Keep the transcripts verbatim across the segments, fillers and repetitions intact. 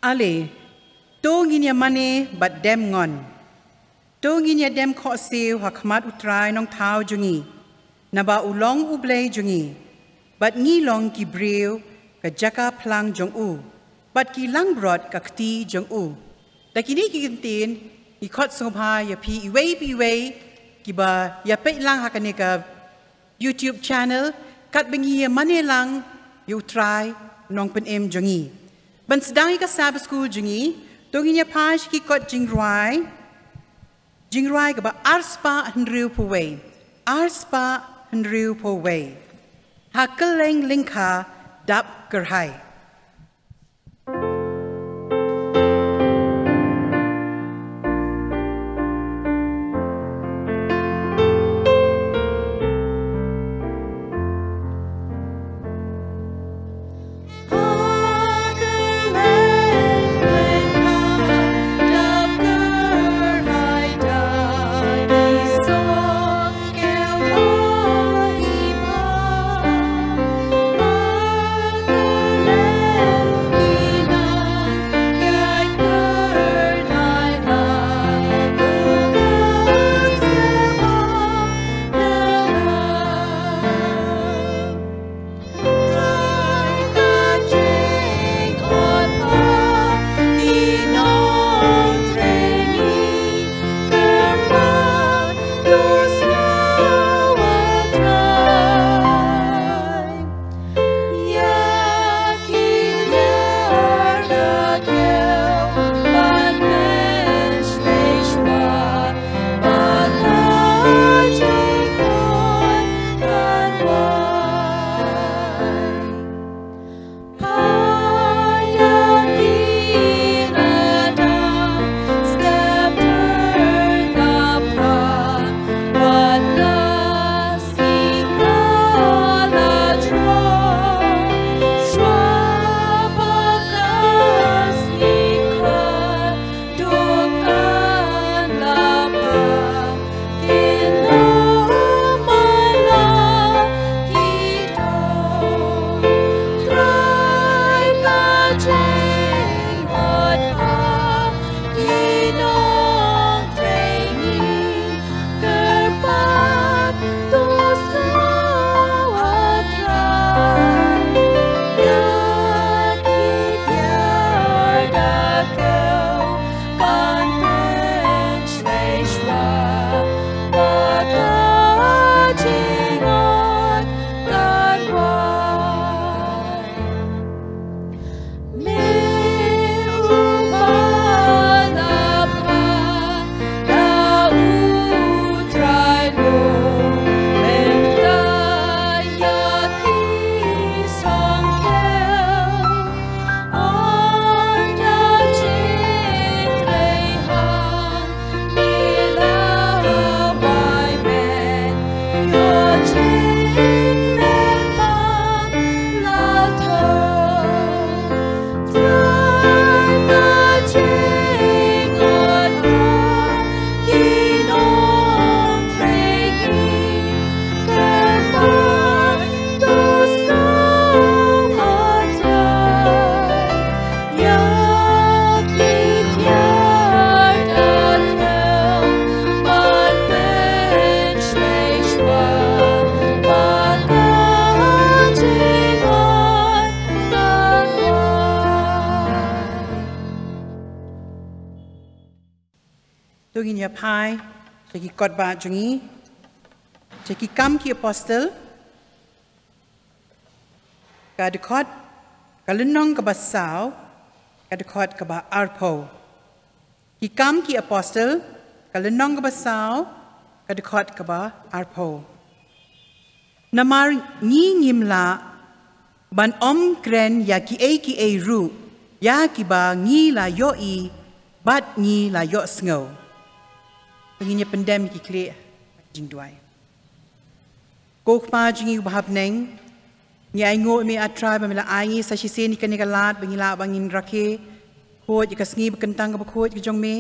Ale, to ngin ïa mane bad dem ngon. To ngin ïa dem khohsiew ha khmat U Trai Nongthaw jong ngi, naba u long U Blei jong ngi, bad ngi long ki briew ka jaka phlang jong u, bad ki langbrot ka kti jong u. Da kine ki kyntien, ngi khot sngewbha ïa phi iwei pa iwei kiba ïa peit lang ha kane ka YouTube channel, katba ngi ïa mane lang ïa U Trai Nongpynim jong ngi. Ban sdang ïa ka Sabbath School jong ngi, to ngin ïa phai sha ki kot jingrwai, jingrwai kaba arspah hynriewphew wei, arspah hynriewphew wei. Ha kylleng lyngkha dap kyrhai. To ngin ïa phai sha ki kot ba jong ngi, sha ki Kam ki Apostle, ka dkhot, ka lynnong kaba saw, ka dkhot kaba arphew. Ki Kam ki Apostle, ka lynnong kaba saw, ka dkhot kaba arphew. Namar ngi ngim lah ban ym kren ïa kiei kiei ruh ïa kiba ngi la ïohi bad ngi la ïohsngew. Ngin ïa pyndem ki khlieh jingduwai. Ko Kpa jong ngi uba ha bneng, ngi ainguh ïa me, A Trai, ba me la ai ngi sa shisien ïa kane ka lad ba ngi lah ba ngin rakhe khuid ïa ka sngi ba kyntang kaba khuid ka jong me.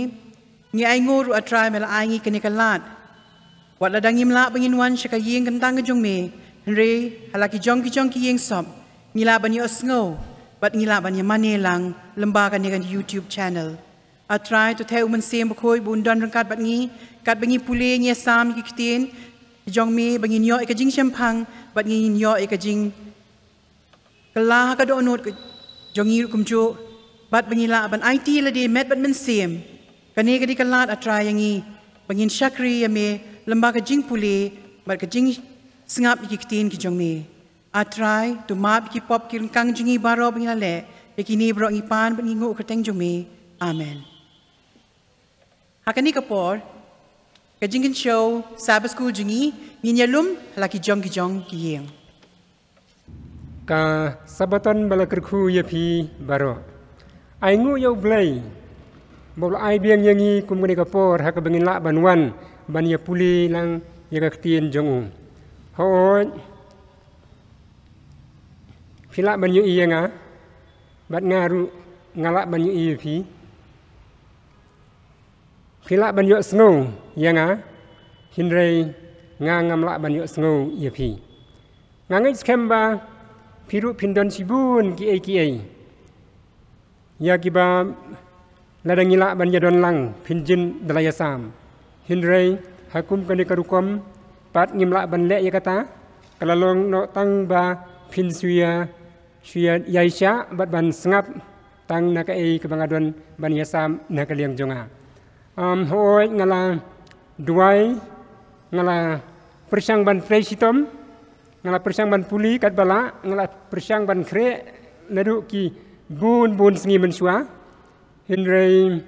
Ngi ainguh ruh, A Trai, me la ai ngi kane ka lad. Wat lada ngim lah ba ngin wan sha ka ïing kyntang ka jong me, hynrei ha la ki jong ki jong ki ïing sop ngi lah ban ïohsngew bad ngi lah ban ïa mane lang lyngba kane ka YouTube channel. A Trai, to theh u Mynsiem Bakhuid ba un don ryngkat bad ngi, katba ngi pule ngi ïa sam ïa ki ktien jong me, ba ngin ïoh ïa ka jingshemphang bad ngin ïoh ïa ka jingkylla ha ka dohnud ka jong ngi ruh kumjuh, bad ba ngi lah ban aiti lade met bad mynsiem. Kane ka dei ka lad, A Trai, ïa ngi ba ngin shakri ïa me lyngba ka jingpule bad ka jingsngap ïa ki ktien ki jong me. A Trai, to map ïa ki pop ki ryngkang jong ngi baroh ba ngi la leh. Ïa kine baroh ngi pan bad ngi nguh ha ka kyrteng jong me. Amen. Ha kane ka por, ka jingkynshew Sabbath School jong ngi, ngin ïalum ha la ki jong ki jong ki ïing. Ka Sabbaton ba la kyrkhu ïa phi baroh. Ai nguh ïa U Blei ba u la ai biang ïa ngi kum kane ka por ha kaba ngin lah ban wan ban ïa pule lang ïa ka ktien jong u. Hooid, phi lah ban ïohi ïa nga, bad nga ruh nga lah ban ïohi ïa phi. Phi lah ban ïohsngew ïa nga, hynrei nga ngam lah ban ïohsngew ïa phi. Nga ngeit skhem ba phi ruh phin don shibun kiei kiei ïa kiba lada ngi lah ban ïadon lang phin jin da la ïasam. Hynrei ha kum kane ka rukom pat ngim lah ban leh ïa kata, ka la long noh tang ba phin shu ïa, shu ïa ïaishah bad ban sngap tang na kaei kaba nga don ban ïasam na ka liang jong nga. Am, hooid, nga la duwai, nga la pyrshang ban trei shitom, nga la pyrshang ban pule katba lah, nga la pyrshang ban khreh naduh ki bun bun sngi mynshuwa. Hynrei,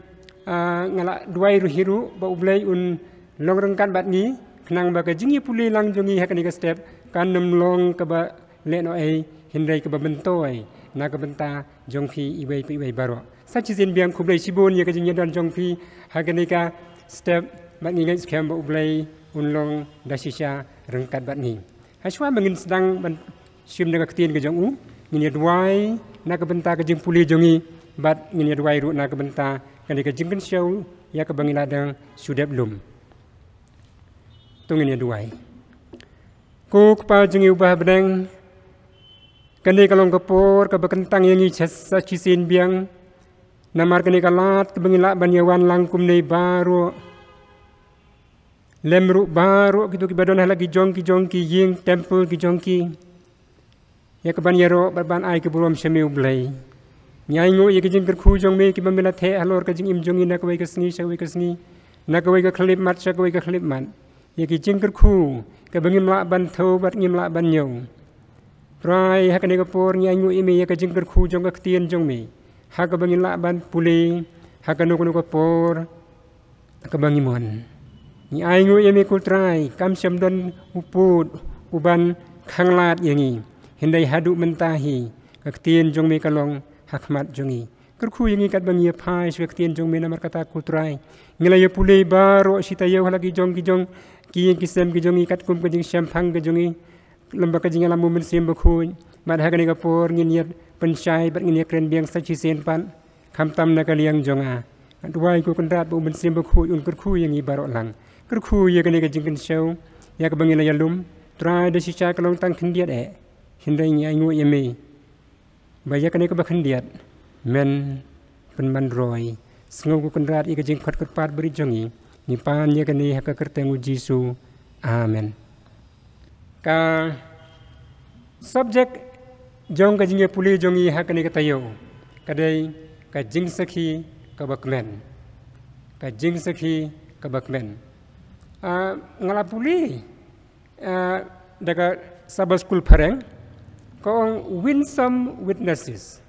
ah, nga la duwai ruh hi ruh ba U Blei un long ryngkat bad ngi, khnang ba ka jingïapule lang jong ngi ha kane ka step kan ym long kaba lehnohei, hynrei kaba myntoi na ka bynta jong phi iwei pa iwei baroh. Sa shisien biang khublei shibun ïa ka jingïadon jong phi ha kane ka step, bad ngi ngeit skhem ba U Blei un long da shisha ryngkat bad ngi. Hashwa ba ngin sdang ban shim na ka ktien ka jong u, ngin ïa duwai na ka bynta ka jingpule jong ngi, bad ngin ïa duwai ruh na ka bynta kane ka jingkynshew ïa kaba ngi la dang shu dep lum. To ngin ïa duwai. Ko Kpa jong ngi uba ha bneng, kane ka long ka por kaba kyntang ïa ngi sa shisien biang. Namar kane ka lad kaba ngi lah ban ïa wan lang kumne baroh, lem ruh baroh kito kiba don ha la ki jong ki jong ki ïing temple ki jong ki, ïa kaban ïaroh bad ban ai ka burom sha me U Blei. Ngi ainguh ïa ka jingkyrkhu jong me kaba me la theh halor ka jingim jong ngi na kawei ka sngi sha kawei ka sngi, na kawei ka khyllipmat sha kawei ka khyllipmat. Ïa ka jingkyrkhu kaba ngim lah ban thew bad ngim lah ban ñiew. Trai, ha kane ka por ngi ainguh ïa me ïa ka jingkyrkhu jong ka ktien jong me, ha kaba ngin lah ban pule ha kano kano ka por kaba ngi mon. Ngi ainguh ïa me ko Trai, kam shym don u pud uban khanglad ïa ngi, hynrei haduh mynta hi ka ktien jong me ka long ha khmat jong ngi. Kyrkhu ïa ngi katba ngi ïa phai sha ka ktien jong me, namar kata ko Trai, ngi la ïa pule baroh shi taïew ha la ki jong ki jong ki ïing ki sem ki jong ngi katkum ka jingshemphang ka jong ngi, lem bad ka jingïalam u Mynsiem Bakhuid. Bad ha kane ka por ngin ïa pynshai bad ngin ïa kren biang sa shisien pat, khamtam na ka liang jong nga. Nga duwai ko Kynrad ba u Mynsiem Bakhuid un kyrkhu ïa ngi baroh lang. Kyrkhu ïa kane ka jingkynshew ïa kaba ngi la ïalum. Trai, da shisha ka long tang khyndiat eh, hynrei ngi ainguh ïa me ba ïa kane kaba khyndiat men pynban roi. Sngew ko Kynrad ïa ka jingkhot kyrpad barit jong ngi. Ngi pan ïa kane ha ka kyrteng u Jisu. Amen. Ka subject jong ka jingïapule jong ngi ha kane ka taïew ka dei ka jingsakhi kaba kmen. Ka jingsakhi kaba kmen. Ah, nga la pule ah, da ka Sabbath School phareng, ka ong winsome witnesses.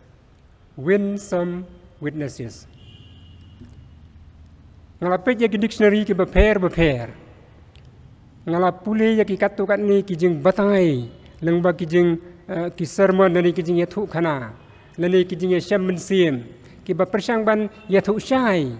Winsome witnesses. Nga la peit ïa ki dictionary kiba pher bapher. Nga la pule ïa ki katto katne ki jingbatai, lyngba ki jing, ah, ki sermon lane ki jingïathuhkhana, lane ki jingïashem mynsiem, kiba pyrshang ban ïathuh shai.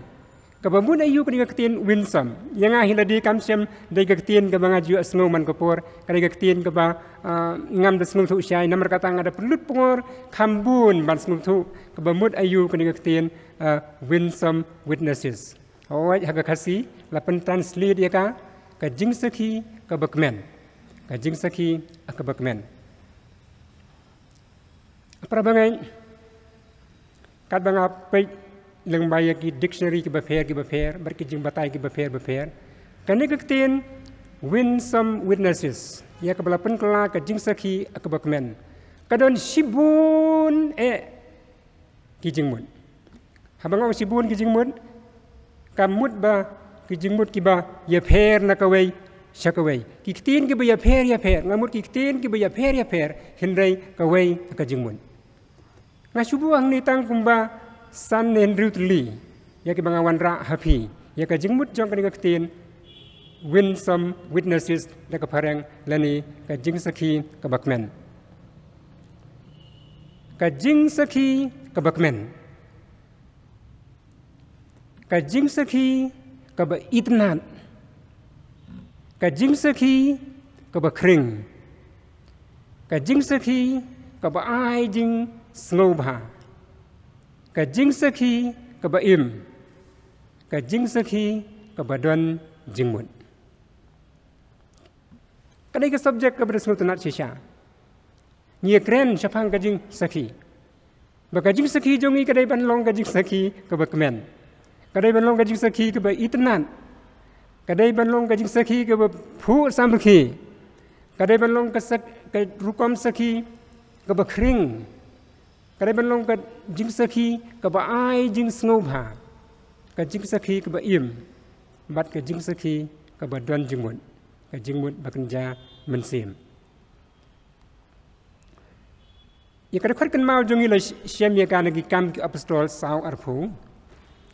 Kaba mut aïu kane ka ktien winsome? Ïa nga hi lade kam shym dei ka ktien kaba nga ju ïohsngew man ka por, ka dei ka ktien kaba, ah, ngam da sngewthuh shai, namar kata nga da pynlut por kham bun ban sngewthuh kaba mut aïu kane ka ktien, ah, winsome witnesses. Hooid, ha ka Khasi la pyntranslate ïa ka, ka jingsakhi kaba kmen. Ka jingsakhi kaba kmen. Para bangeit, Katba nga peit lyngba ïa ki dictionary kiba pher kiba pher, bad ki jingbatai kiba pher ba pher, kane ka ktien winsome witnesses, ïa kaba la pynkylla ka jingsakhi kaba kmen, ka don shibun eh ki jingmut. Haba nga ong shibun ki jingmut, ka mut ba ki jingmut kiba ïapher na kawei sha kawei. Ki ktien kiba ïapher ïapher, nga mut ki ktien kiba ïapher ïapher, hynrei kawei ka jingmut. Nga shu buh hangne tang kumba san ne hynriew tylli ïa kiba nga wanrah ha phi ïa ka jingmut jong kane ka ktien winsome witnesses da ka phareng, lane ka jingsakhi kaba kmen. Ka jingsakhi kaba kmen. Ka jingsakhi kaba itynnad. Ka jingsakhi kaba khring. Ka jingsakhi kaba ai jingsngewbha. Ka jingsakhi kaba im. Ka jingsakhi kaba don jingmut. Ka dei ka subject kaba da sngewtynnad shisha. Ngi ïakren shaphang ka jingsakhi. Ba ka jingsakhi jong ngi ka dei ban long ka jingsakhi kaba kmen. Ka dei ban long ka jingsakhi kaba itynnad. Ka dei ban long ka jingsakhi kaba phuh samrkhie. Ka dei ban long ka sak-, ka rukom sakhi kaba khring. Ka dei ban long ka jingsakhi kaba ai jingsngewbha. Ka jingsakhi kaba im. Bad ka jingsakhi kaba don jingmut. Ka jingmut ba kynja mynsiem. Ïa ka dkhot kynmaw jong ngi la sh-, shem ïa ka na ki Kam ki Apostol saw arphew.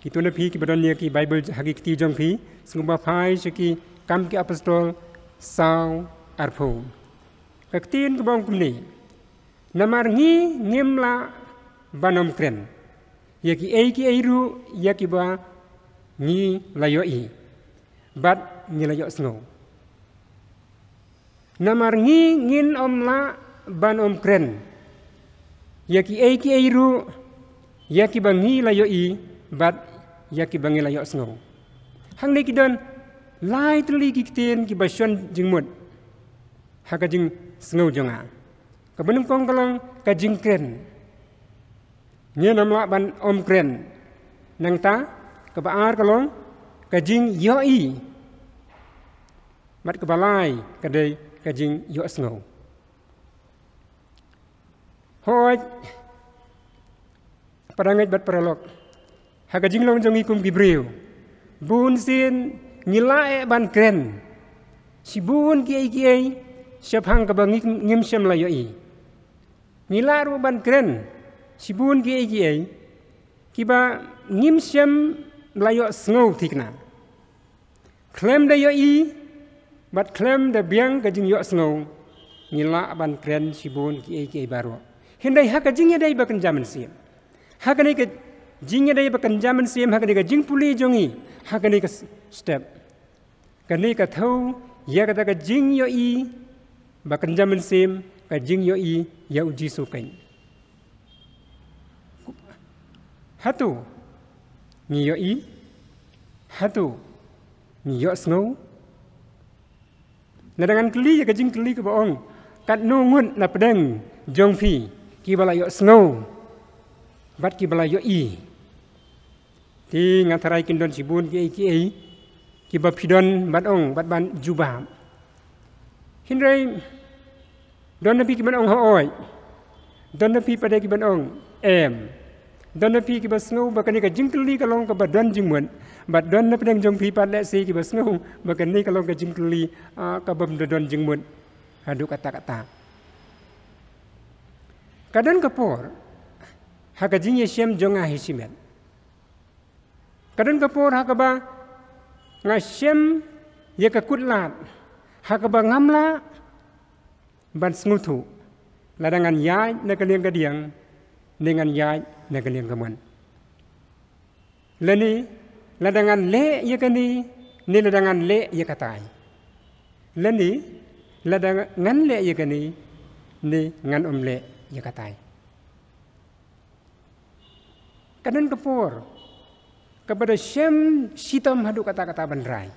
Kito na phi kiba don ïa ki Bible ha ki kti jong phi, sngewbha phai sha ki Kam ki Apostol saw arphew. Ka ktien kaba ong kumne: Namar ngi ngim lah ban ym kren ïa kiei kiei ruh ïa kiba ngi la ïohi bad ngi la ïohsngew. Namar ngi ngin ym lah ban ym kren ïa kiei kiei ruh ïa kiba ngi la ïohi bad ïa kiba ngi la ïohsngew. Hangne ki don lai tylli ki ktien kiba shon jingmut ha ka jingsngew jong nga. Kaba nyngkong ka long ka jingkren. Ngin ym lah ban ym kren. Nangta kaba ar ka long ka jingïohi. Bad kaba lai ka dei ka jingïohsngew. Hooid, para ngeit bad para lok, ha ka jinglong jong ngi kum ki briew, bun sien ngi lah eh ban kren shibun kiei kiei shaphang kaba ngi, ngim shym la ïohi. Ngi lah ruh ban kren shibun kiei kiei kiba ngim shym la ïohsngew thikna. Khlem da ïohi bad khlem da biang ka jingïohsngew, ngi lah ban kren shibun kiei kiei baroh. Hynrei ha ka jingïadei ba kynja mynsiem, ha kane ka jingïadei ba kynja mynsiem, ha kane ka jingpule jong ngi, ha kane ka s-, step, kane ka thew ïa kata ka jingïohi ba kynja mynsiem, ka jingïohi ïa u Jisu Khrist. Hato ngi ïohi? Hato ngi ïohsngew? Lada ngan kylli ïa ka jingkylli kaba ong, katno ngut na pdeng jong phi kiba la ïohsngew bad kiba la ïohi? Te nga tharai kin don shibun kiei kiei kiba phi don ban ong bad ban jubab. Hynrei don na phi kiban ong hooid. Don na phi pat kiban ong em. Don na phi kiba sngew ba kane ka jingkylli ka long kaba don jingmut. Bad don na pdeng jong phi pat lehse kiba sngew ba kane ka long ka jingkylli, ah, kabym da don jingmut haduh katta katta. Ka don ka por ha ka jingïashem jong nga hi shimet. Ka don ka por ha kaba nga shem ïa ka kut lad ha kaba ngam lah ban sngewthuh lada ngan ïaid na ka liang kadiang ne ngan ïaid na ka liang kamon. Lane lada ngan leh ïa kane ne lada ngan leh ïa katai. Lane lada ngan leh ïa kane ne ngan ym leh ïa katai. Ka don ka por kaba da shem shitom haduh katta katta ban rai.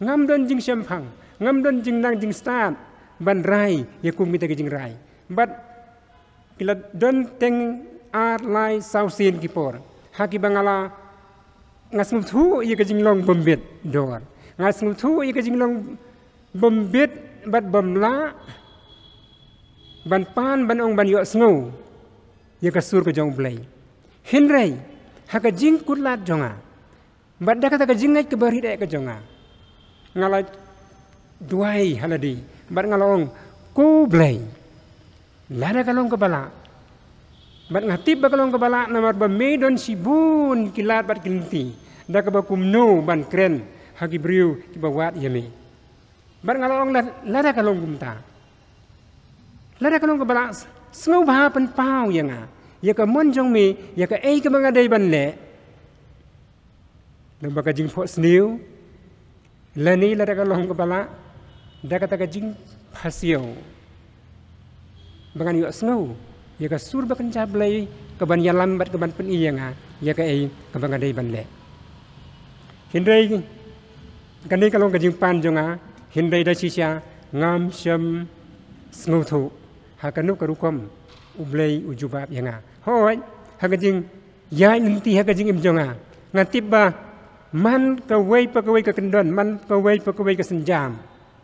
Ngam don jingshemphang, ngam don jingnang jingstad ban rai ïa kum kita ki jingrai. Bad ki la don teng ar, lai, saw sien ki por ha kiba nga la, nga sngewthuh ïa ka jinglong bym bit dor, nga sngewthuh ïa ka jinglong bym bit bad bym lah ban pan, ban ong, ban ïohsngew ïa ka sur ka jong U Blei. Hynrei ha ka jingkutlad jong nga bad da kata ka jingngeit kaba rit eh ka jong nga, nga la duwai ha lade bad nga la ong, Ko Blei, lada ka long kaba lah, bad nga tip ba ka long kaba lah, namar ba me don shibun ki lad bad ki lynti da kaba kumno ban kren ha ki briew kiba wad ïa me. Bad nga la ong, lada, lada ka long kumta, lada ka long kaba lah, sngewbha pynpaw ïa nga, ïa ka mon jong me, ïa kaei kaba nga dei ban leh. Lada ba ka jingphohsniew, lane lada ka long kaba lah, da kata ka jingpasiaw, ba ngan ïohsngew ïa ka sur ba kynja Blei kaban ïalam bad kaban pyni ïa nga ïa kaei kaba nga dei ban leh. Hynrei kane ka long ka jingpan jong nga, hynrei da shisha ngam shym sngewthuh ha kano ka rukom U Blei u jubab ïa nga. Hooid, ha ka jing ïaid lynti ha ka jingim jong nga, nga tip ba man kawei pa kawei ka kyndon, man kawei pa kawei ka sienjam,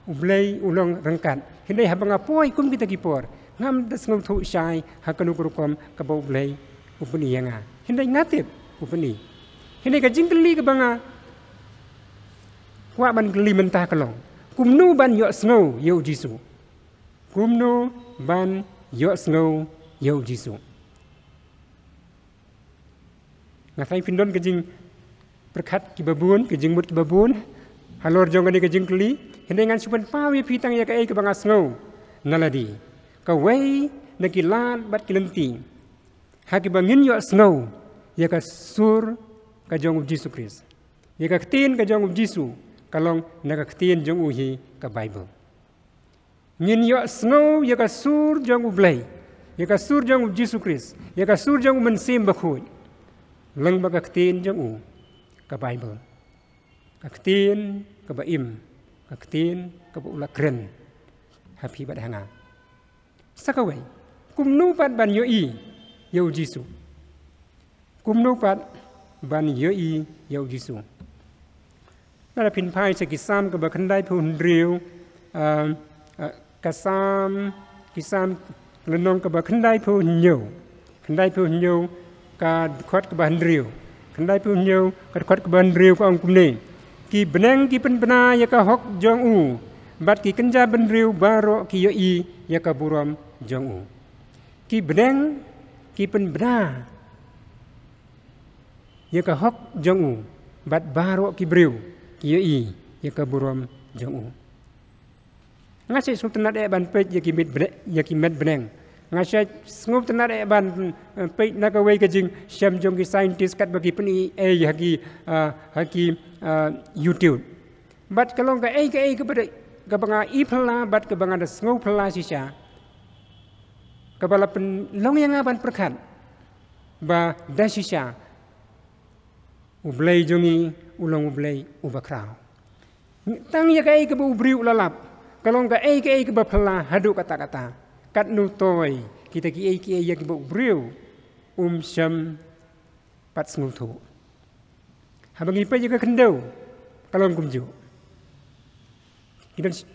U Blei u long ryngkat. Hynrei haba nga poi kum kita ki por, ngam da sngewthuh shai ha kano ka rukom kaba U Blei u pyni ïa nga. Hynrei nga tip u pyni. Hynrei ka jingkylli kaba nga kwah ban kylli mynta ka long, kumno ban ïohsngew ïa U Jisu? Kumno ban ïohsngew ïa U Jisu? Nga tharai phin don ka jingpyrkhat kiba bun, ka jingmut kiba bun halor jong kane ka jingkylli. Hynrei ngan shu pynpaw ïa phi tang ïa kaei kaba nga sngew na lade. Kawei na ki lad bad ki lynti ha kiba ngin ïohsngew ïa ka sur ka jong U Jisu Khrist, ïa ka ktien ka jong U Jisu, ka long na ka ktien jong u hi, ka Baibl. Ngin ïohsngew ïa ka sur jong U Blei, ïa ka sur jong U Jisu Khrist, ïa ka sur jong U Mynsiem Bakhuid lyngba ka ktien jong u, ka Baibl. Ka ktien kaba im, ka ktien kaba u la kren ha phi bad ha nga. Sa kawei, kumno pat ban ïohi ïa U Jisu? Kumno pat ban ïohi ïa U Jisu? Lada phin phai sha ki Salm kaba khyndaiphew hynriew, ah, ah, ka Salm, ki Salm, lynnong kaba khyndaiphew hynñiew, khyndaiphew hynñiew, ka dkhot kaba hynriew, khyndaiphew hynñiew, ka dkhot kaba hynriew, ka ong kumne: Ki bneng ki pynbna ïa ka hok jong u, bad ki kynja bynriew baroh ki ïohi ïa ka burom jong u. Ki bneng ki pynbna ïa ka hok jong u, bad baroh ki briew ki ïohi ïa ka burom jong u. Nga shu sngewtynnad eh ban peit ïa ki met bne-, ïa ki met bneng. Nga shu sngewtynnad eh ban, eh, peit na kawei ka jingshem jong ki scientist katba ki pyni, eh, ha ki, ah, ha ki, ah, YouTube. Bad ka long kaei kaei kaba da, kaba nga i phylla bad kaba nga da sngew phylla shisha, kaba la pynlong ïa nga ban pyrkhat ba da shisha U Blei jong ngi u long U Blei uba khraw. Tang ïa kaei kaba u briew u la lap, ka long kaei kaei kaba phylla haduh katta katta. Katno toi kita kiei kiei ïa kiba u briew um shym pat sngewthuh. Haba ngi peit ïa ka khyndew, ka long kumjuh. Ki don sh-,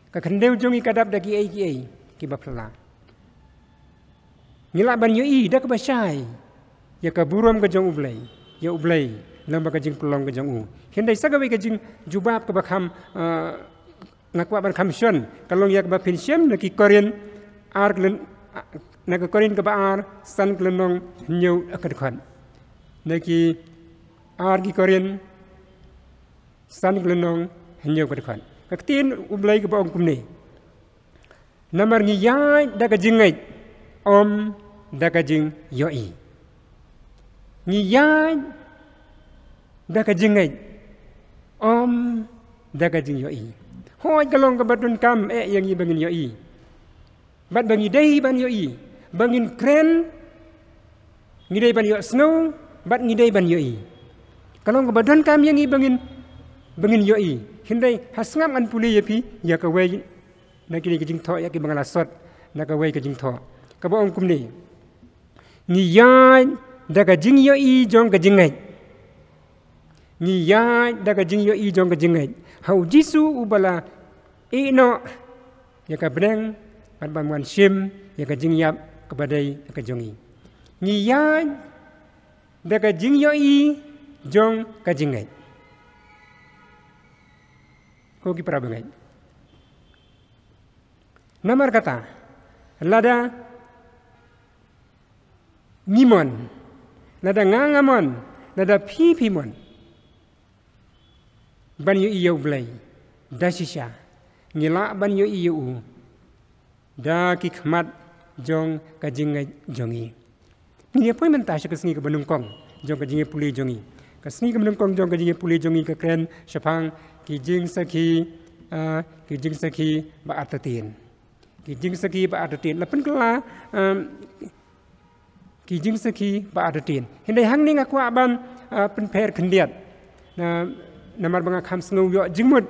ka khyndew jong ngi ka dap da kiei kiei kiba phylla. Ngi lah ban ïohi da kaba shai ïa ka burom ka jong U Blei, ïa U Blei, lyngba ka jingpynlong ka jong u. Hynrei sa kawei ka jingjubab kaba kham, ah, nga kwah ban kham shon, ka long ïa kaba phin shem na ki Korinth ar ka lyn-, na ka Korinth kaba ar, san ka lynnong hynñiew ka dkhot. Na ki ar ki Korinth, san ka lynnong hynñiew ka dkhot. Ka ktien U Blei kaba ong kumne: Namar ngi ïaid da ka jingngeit, ym da ka jingïohi. Ngi ïaid da ka jingngeit, ym da ka jingïohi. Hooid, ka long kaba donkam eh ïa ngi ba ngin ïohi, bad ba ngi dei ban ïohi, ba ngin kren, ngi dei ban ïohsngew, bad ngi dei ban ïohi. Ka long kaba donkam ïa ngi ba ngin, ba ngin ïohi. Hynrei ha sngap ngan pule ïa phi ïa kawei na kine ki jingthoh ïa kiba nga la sot na kawei ka jingthoh kaba ong kumne: Ngi ïaid da ka jingïohi jong ka jingngeit. Ngi ïaid da ka jingïohi jong ka jingngeit ha U Jisu uba la ïehnoh ïa ka bneng bad ban wan shim ïa ka jingïap kaba dei ka jong ngi. Ngi ïaid da ka jingïohi jong ka jingngeit. Ko ki para bangeit, namar kata, lada ngi mon, lada nga nga mon, lada phi phi mon ban ïohi ïa U Blei da shisha, ngi lah ban ïohi ïa U da ki khmat jong ka jingngeit jong ngi. Ngi ïa poi mynta sha ka sngi kaba nyngkong jong ka jingïapule jong ngi. Ka sngi kaba nyngkong jong ka jingïapule jong ngi ka kren shaphang ki jingsakhi, ah, ki jingsakhi ba artatien. Ki jingsakhi ba artatien. La pynkylla, um, ki jingsakhi ba artatien. Hynrei hangne nga kwah ban, ah, pynpher khyndiat. Na, namar ba nga kham sngew ïoh jingmut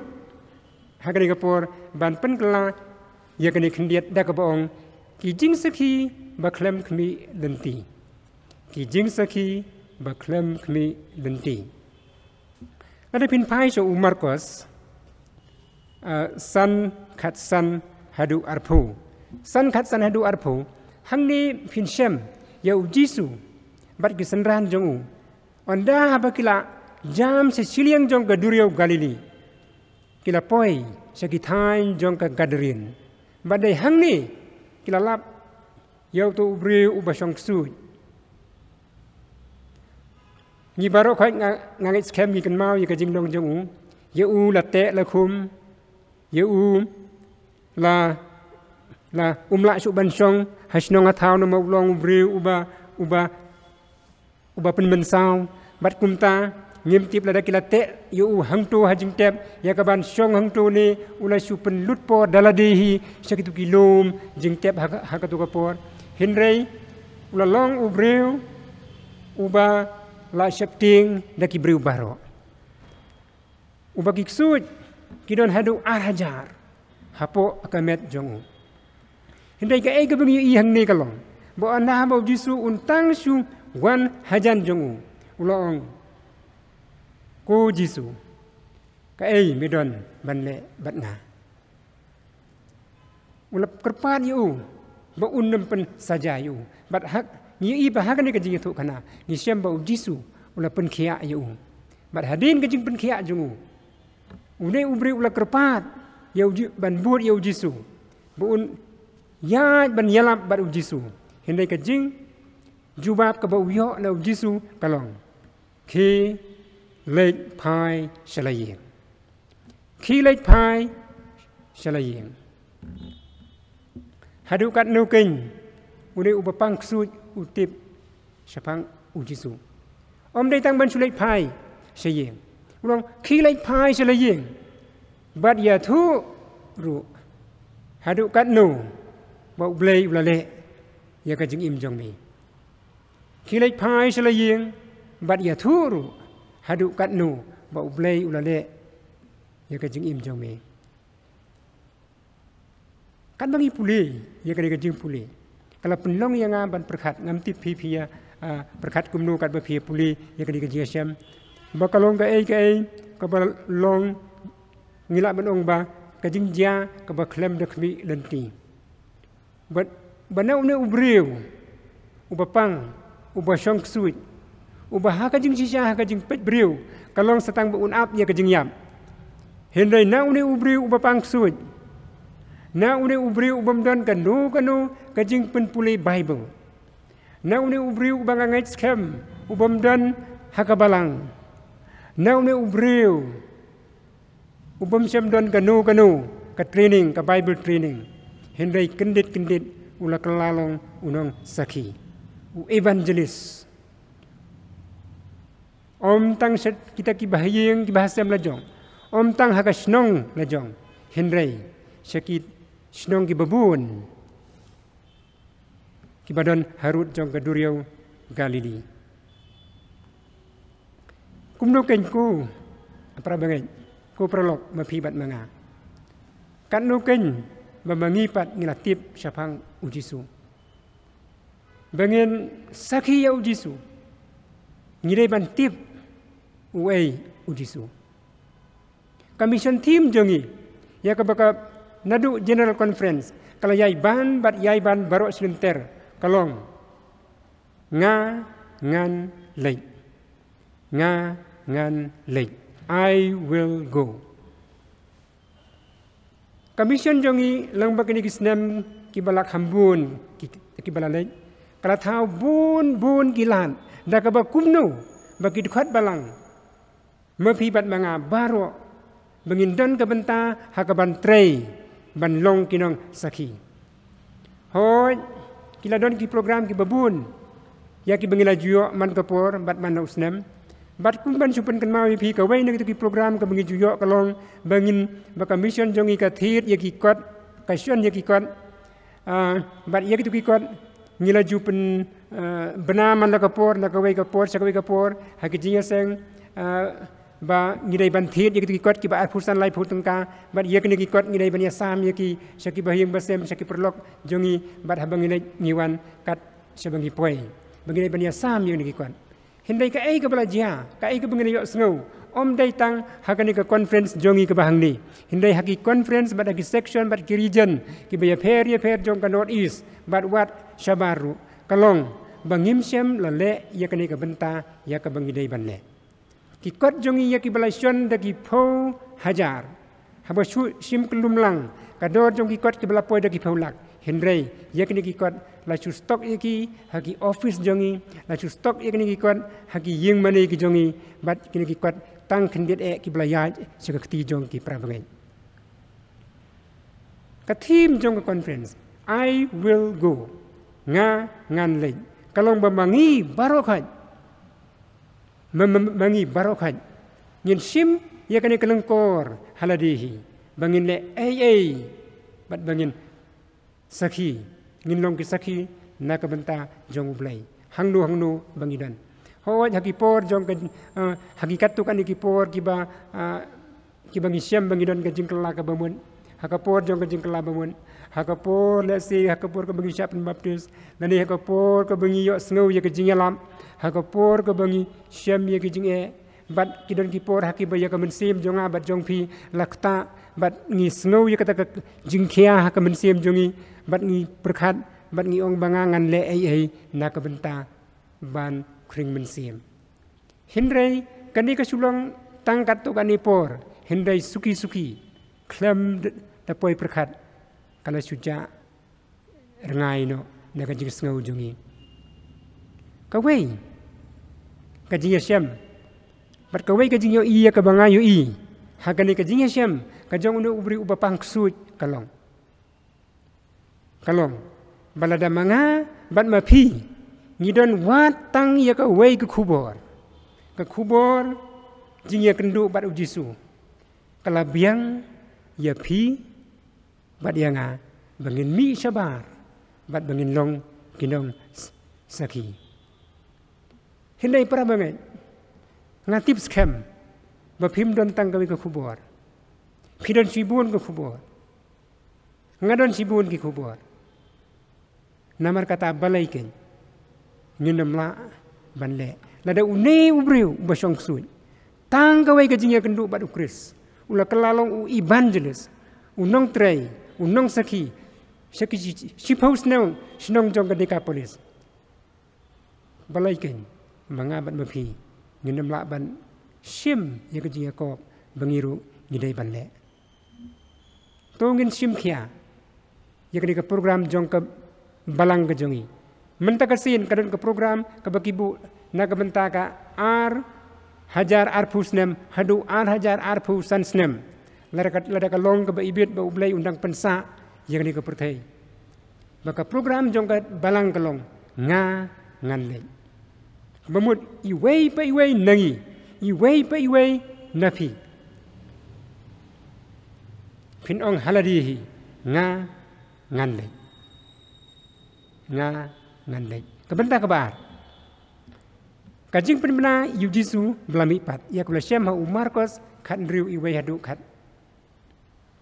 ha kane ka por ban pynkylla ïa kane khyndiat da kaba ong, ki jingsakhi ba khlem khmih lynti. Ki jingsakhi ba khlem khmih lynti. Lada phin phai sha u Markos, ah, san khatsan haduh arphew. San khatsan haduh arphew, hangne phin shem ïa U Jisu bad ki synran jong U. Ynda haba ki la jam sha shiliang jong ka duriaw Galili, ki la poi sha ki thaiñ jong ka Gadarien. Bad dei hangne ki la lap ïa uto u briew uba shong ksuid. Ngi baroh khoit nga, nga ngeit skhem ngi kynmaw ïa ka jinglong jong u. Ïa u la teh la khum. Ïa u la, la um lah shuh ban shong ha shnong ha thaw namar u long u briew uba, uba, uba pynmynsaw. Bad kumta ngim tip lada ki la teh ïa u hangto ha jingtep, ïa kaban shong hangto ne u la shu pynlut por da lade hi sha kitu ki lum jingtep ha, ha katu ka por. Hynrei u la long u briew uba la sheptieng da ki briew baroh. Uba ki ksuid ki don haduh ar hajar hapoh ka met jong u. Hynrei kaei kaba ngi ïohi hangne ka long ba ynda haba U Jisu un tang shu wan hajan jong u, u la ong, "Ko Jisu, kaei me don ban leh bad nga?" U la kyrpad ïa u ba un nym pynsaja ïa u. Bad ha, ngi ïohi ba ha kane ka jingïathuhkhana ngi shem ba U Jisu u la pynkhiah ïa u. Bad hadien ka jingpynkhiah jong u, une u briew u la kyrpad ïa U Ji-, ban bud ïa U Jisu ba un ïaid ban ïalap bad U Jisu. Hynrei ka jingjubab kaba u ïoh na U Jisu ka long, "Khie leit phai sha la ïing. Khie leit phai sha la ïing." Haduh katno keiñ une uba pang ksuid u tip shaphang U Jisu? Ym dei tang ban shu leit phai sha ïing. U long, "Khie leit phai sha la ïing bad ïathuh ruh haduh katno ba U Blei u la leh ïa ka jingim jong me. Khie leit phai sha la ïing bad ïathuh ruh haduh katno ba U Blei u la leh ïa ka jingim jong me." Katba ngi pule ïa kane ka jingpule, ka la pynlong ïa nga ban pyrkhat, ngam tip phi phi ïa, ah, pyrkhat kumno katba phi ïa pule ïa kane ka jingïashem. Ba ka long kaei kaei kaba long, ngi lah ban ong ba ka jingjia kaba khlem da khmih lynti. Bad ba na une u briew uba pang, uba shong ksuid, uba ha ka jingshisha, ha ka jingpeit briew ka long sa tang ba un ap ïa ka jingïap. Hynrei na une u briew uba pang ksuid, na une u briew u bym don kano kano ka jingpynpule Baibl, na une u briew uba nga ngeit skhem u bym don ha ka balang, na une u briew u bym shym don kano kano ka training, ka Bible training, hynrei kyndit kyndit u la kylla long u nongsakhi, u evangelist. Ym tang sha kita kiba ha ïing kiba ha sem la jong, ym tang ha ka shnong la jong, hynrei sha ki shnong kiba bun kiba don harud jong ka duriaw Galili. Kumno keiñ ko para bangeit, ko paralok, ma phi bad ma nga? Katno keiñ ba ma ngi pat ngi la tip shaphang U Jisu? ba ngin sakhi ïa u Jisu, ngi dei ban tip uei u Jisu. Ka mission theme jong ngi ïa kaba ka naduh General Conference ka la ïai ban bad ïai ban baroh shi lynter ka long: Nga ngan leit. Nga ngan leit. I will go. Ka mission jong ngi lyngba kine ki snem kiba la kham bun ki, kiba la leit, ka la thaw bun bun ki lad da kaba kumno ba ki dkhot balang, ma phi bad ma nga baroh, ba ngin don ka bynta ha kaban trei ban long ki nongsakhi. Hooid, ki la don ki program kiba bun ïa kiba ngi la ju ïoh man ka por bad man u snem. Bad kum ban shu pynkynmaw ïa phi, kawei na kitu ki program kaba ngi ju ïoh ka long ba ngin, ba ka mission jong ngi ka thied ïa ki kot, ka shon ïa ki kot. Ah, bad ïa kitu ki kot ngi la ju pyn, ah, bna man la ka por na kawei ka por sha kawei ka por ha ki jingïaseng, ah, ba ngi dei ban thied ïa kitu ki kot kiba arphew san laiphew tyngka, bad ïa kine ki kot ngi dei ban ïasam ïa ki sha ki bahaïing bahasem, sha ki paralok jong ngi, bad haba ngi leit ngi wan kat shaba ngi poi, ba ngi dei ban ïasam ïa kine ki kot. Hynrei kaei kaba la jia, kaei kaba ngi la ïohsngew, ym dei tang ha kane ka conference jong ngi kaba hangne, hynrei ha ki conference bad ha ki section bad ki region kiba ïapher ïapher jong ka North East bad wat shabar ruh, ka long ba ngim shym la leh ïa kane ka bynta ïa kaba ngi dei ban leh. Ki kot jong ngi ïa kiba la shon da ki phew hajar, haba shu shim kyllum lang, ka dor jong ki kot kiba la poi da ki phew lak. Hynrei ïa kine ki kot la shu stock ïa ki ha ki office jong ngi, la shu stock ïa kine ki kot ha ki ïing mane ki jong ngi, bad kine ki kot tang khyndiat eh kiba la ïaid sha ka kti jong ki para bangeit. Ka theme jong ka conference, I will go. Nga ngan leit. Ka long ba ma ngi baroh khoit, ma, ma, ma ngi baroh khoit ngin shim ïa kane ka lyngkor ha lade hi, ba ngin leh ei ei bad ba ngin sakhi, ngin long ki sakhi na ka bynta jong U Blei hangno hangno ba ngi don. Hooid, ha ki por jong ka, eh, ha ki katto katne ki por kiba, eh, kiba ngi shem ba ngi don ka jingkylla kaba mut, ha ka por jong ka jingkylla ba mut, ha ka por, let's say, ha ka por kaba ngi shah pynbaptis, lane ha ka por kaba ngi ïohsngew ïa ka jingïalap, ha ka por kaba ngi shem ïa ka jingeh, bad ki don ki por ha kiba ïa ka mynsiem jong nga bad jong phi la ktah, bad ngi sngew ïa kata ka jingkhia ha ka mynsiem jong ngi, bad ngi pyrkhat, bad ngi ong ba nga ngan leh ei ei na ka bynta ban khring mynsiem. Hynrei kane ka shu long tang katto katne por, hynrei suki suki, khlem da, da poi pyrkhat, ka la shu jah rngai noh na ka jingsngew jong ngi. Kawei ka jingïashem bad kawei ka jingïohi ïa kaba nga ïohi ha kane ka jingïashem ka jong une u briew uba pang ksuid ka long, ka long ba lada ma nga bad ma phi ngi don wat tang ïa kawei ka khubor, ka khubor jingïakynduh bad U Jisu, ka la biang ïa phi bad ïa nga ba ngin mih shabar bad ba ngin long ki nongsakhi. Hynrei para bangeit, nga tip skhem ba phim don tang kawei ka khubor. Phi don shibun ka khubor. Nga don shibun ki khubor. Namar kata balei kein ngin ym lah ban leh? Lada une u briew uba shong ksuid, tang kawei ka jingïakynduh bad U Khrist, u la kylla long u evangelist, u nongtrei, u nongsakhi sha ki shi, shiphew shnong, shnong jong ka Decapolis. Balei kein ma nga bad ma phi ngin ym lah ban shim ïa ka jingïakop ba ngi ruh ngi dei ban leh? To ngin shim khia ïa kane ka program jong ka balang ka jong ngi. Mynta ka sien ka don ka program kaba ki buh na ka bynta ka ar hajar arphew snem haduh ar hajar arphew san snem. Lada ka, lada ka long kaba ibit ba U Blei un dang pynsah ïa kane ka pyrthei, ba ka program jong ka balang ka long nga ngan leit. Ba mut iwei pa iwei na ngi, iwei pa iwei na phi, phin ong ha lade hi, nga ngan leit. Nga ngan leit. Ka bynta kaba ar, ka jingpynbna ïa U Jisu ba la mihpat, ïa kaba la shem ha u Markos khathynriew, iwei haduh khat,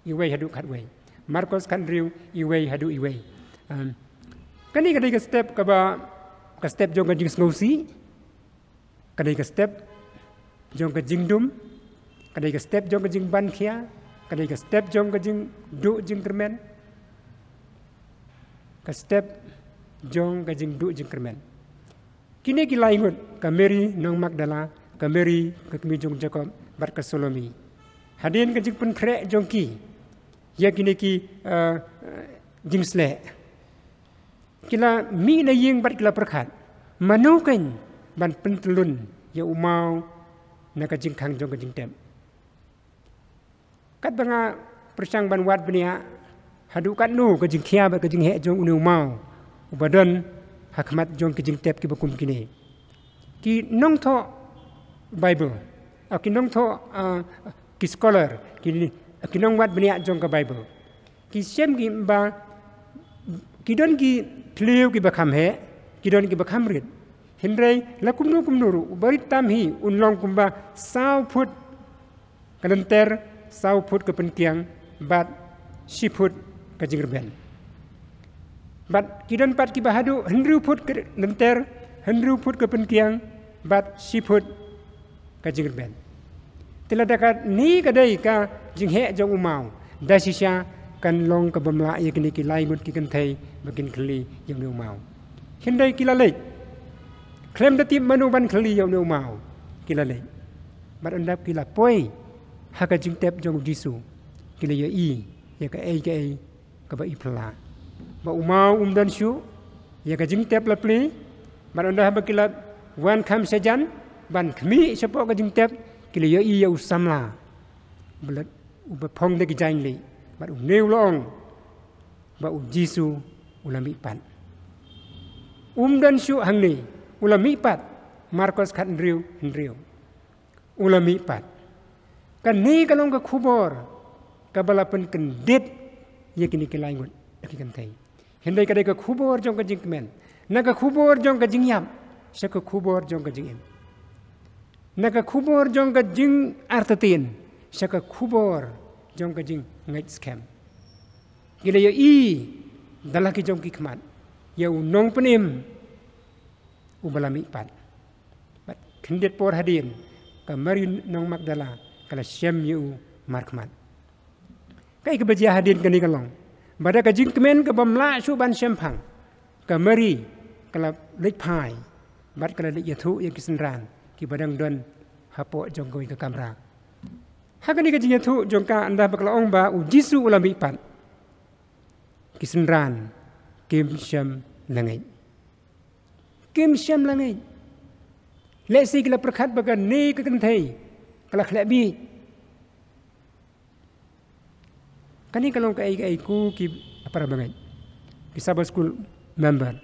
iwei haduh khatwei. Markos khathynriew, iwei haduh iwei. Um, kane ka dei ka step kaba Ka step jong ka jingsngewsih, ka dei ka step jong ka jingdum, ka dei ka step jong ka jingbankhia, ka dei ka step jong ka jingduh jingkyrmen, ka step jong ka jingduh jingkyrmen. Kine ki lai ngut, ka Mary nong Magdala, ka Mary ka kmie jong Jakob, bad ka Salome. Hadien ka jingpynkhreh jong ki ïa kine ki, eh, jingsleh, ki la mih na ïing bad ki la pyrkhat, mano kein ban pyntyllun ïa u maw na ka jingkhang jong ka jingtep. Katba nga pyrshang ban wad bniah, haduh katno ka jingkhia bad ka jingheh jong une u maw uba don ha khmat jong ki jingtep kiba kum kine. Ki nongthoh Bible, ah, ki nongthoh, ah, ki scholar, ki, ki nongwad bniah jong ka Bible, ki shem ki ba ki don ki thliew kiba kham heh, ki don kiba kham rit. Hynrei la kumno kumno ruh, u barit tam hi un long kumba saw phut ka lynter, saw phut ka pynkiang, bad shi phut ka jingrben. Bad ki don pat kiba haduh hynriew phut ka lynter, hynriew phut ka pynkiang, bad shi phut ka jingrben. Te lada kane ka dei ka jingheh jong u maw, da shisha kan long kaba mlah ïa kine ki lai ngut ki kynthei ba kin khylli ïa une u maw. Hynrei ki la leit. Khlem da tip mano ban khylli ïa une u maw, ki la leit. Bad ynda ki la poi ha ka jingtep jong u Jisu, ki la ïohi ïa kaei kaei kaba i phylla. Ba u maw um don shuh, ïa ka jingtep la plie. Bad ynda haba ki la wan kham shajan ban khmih shapoh ka jingtep, ki la ïohi ïa u samla uba la, uba phong da ki jaiñlieh. Bad une u la ong ba u Jisu u la mihpat. Um don shuh hangne, u la mihpat. Markos khathynriew, hynriew. U la mihpat. Kane ka long ka khubor kaba la pynkyndit ïa kine ki lai ngut ki kynthei. Hynrei ka dei ka khubor jong ka jingkmen. Na ka khubor jong ka jingïap sha ka khubor jong ka jingim. Na ka khubor jong ka jingartatien sha ka khubor jong ka jingngeit skhem. Ki la ïohi da la ki jong ki khmat ïa u nongpynim uba la mihpat. Bad khyndiat por hadien, ka Mari nong Magdala ka la shem ïa u markhmat. Kaei kaba jia hadien kane ka long ba da ka jingkmen kaba mlah shuh ban shemphang, ka Mari ka la leit phai bad ka la leit ïathuh ïa ki synran kiba dang don hapoh jong kawei ka kamra. Ha kane ka jingïathuh jong ka, ynda ba ka la ong ba u Jisu u la mihpat, ki synran kim shym la ngeit. Kim shym la ngeit. Lehse ki la pyrkhat ba kane ka kynthei ka la khleh bieit. Kane ka long kaei kaei ko ki para bangeit, ki Sabbath School member.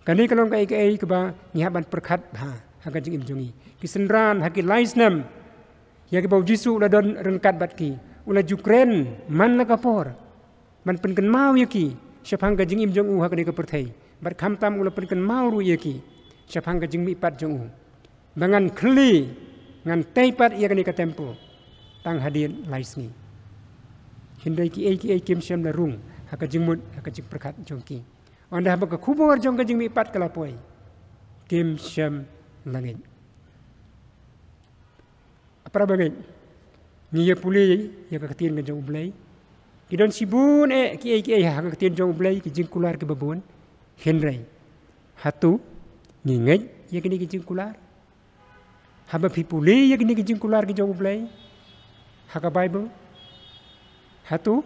Kane ka long kaei kaei kaba ngi hap ban pyrkhat ha, ha ka jingim jong ngi. Ki synran ha ki lai snem ïa kiba u Jisu u la don ryngkat bad ki, u la ju kren man la ka por ban pynkynmaw ïa ki shaphang ka jingim jong u ha kane ka pyrthei. Bad khamtam u la pynkynmaw ruh ïa ki shaphang ka jingmihpat jong u, ba ngan khylli, ngan tei pat ïa kane ka temple tang hadien lai sngi. Hynrei kiei kiei kim shym la rung ha ka jingmut, ha ka jingpyrkhat jong ki. Ynda haba ka khubor jong ka jingmihpat ka la poi, kim shym la ngeit. Para bangeit, ngi ïa pule ïa ka ktien ka jong U Blei. Ki don shibun eh kiei kiei ha ka ktien jong U Blei, ki jingkular kiba bun. Hynrei hato ngi ngeit ïa kine ki jingkular? Haba phi pule ïa kine ki jingkular ki jong U Blei ha ka Bible, hato